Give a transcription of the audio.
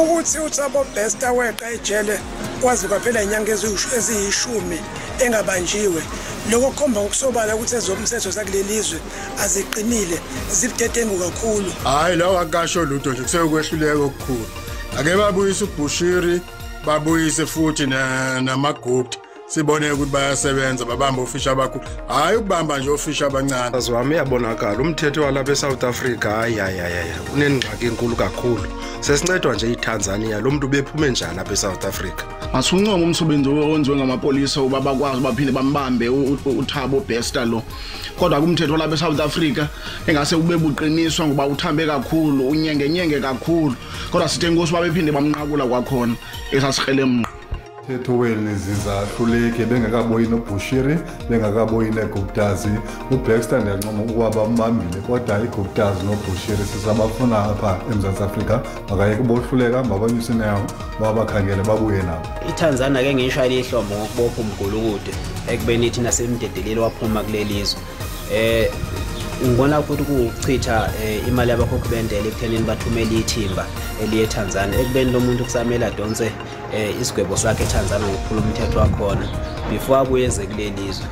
Ukuthi uThabo Bester weqa ejele kwaze kwaphela inyanga eziyishumi engabanjiwe, lokho kukhomba ngokusobala ukuthi ezomthetho zakuleli zwe aziqinile, zibudedengu kakhulu. Hhayi, lawo akasho lutho nje, kusekwehluleka okukhulu. Ake babuyise uBushiri, babuyise futhi namaGupta, sibone ukuthi bayasebenza, babambe ofisha abakhulu, hhayi ukubamba nje ofisha abancane. Azwami iyabonakala umthetho walapha eSouth Africa, hayi hayi hayi, unengxaki enkulu kakhulu. Sesincedwa nje iTanzania, lo muntu bephume njani apha eSouth Africa? Asiwuncoma umsebenzi owenziwe ngamapolisa uba bakwazi baphinde bambambe uThabo Bester lo. Kodwa kumthetho walapha eSouth Africa engase ube buqiniswa ngoba uthambe kakhulu, unyengenyenge kakhulu. Kodwa sithe inkosi babephinde bamnqakula kwakhona esasikrele mnqa. Mthetho weli zizahluleki bengakabuyi noBushiri, bengakabuyi neGuptas. UBaxter ndiyancoma ukuba bambambile, kodwa iGuptas noBushiri sisabafuna apha eMzantsi Afrika. Makayeke bohluleka, mabanyuse inyawo, babakhangele babuye nabo. ITanzania ke ngiyishayela ihlombe ngokubopha umgulukudu ekubeni thina semdedelile waphuma kuleli zwe. Ngibona futhi kuwukuchitha imali yabakhokhi bentela ekuthenini bathumele ithimba eliye eTanzania, ekubeni lo muntu kusamele adonse isigwebo sakhe eTanzania ngokuphula umthetho wakhona before abuye eze kuleli zwe.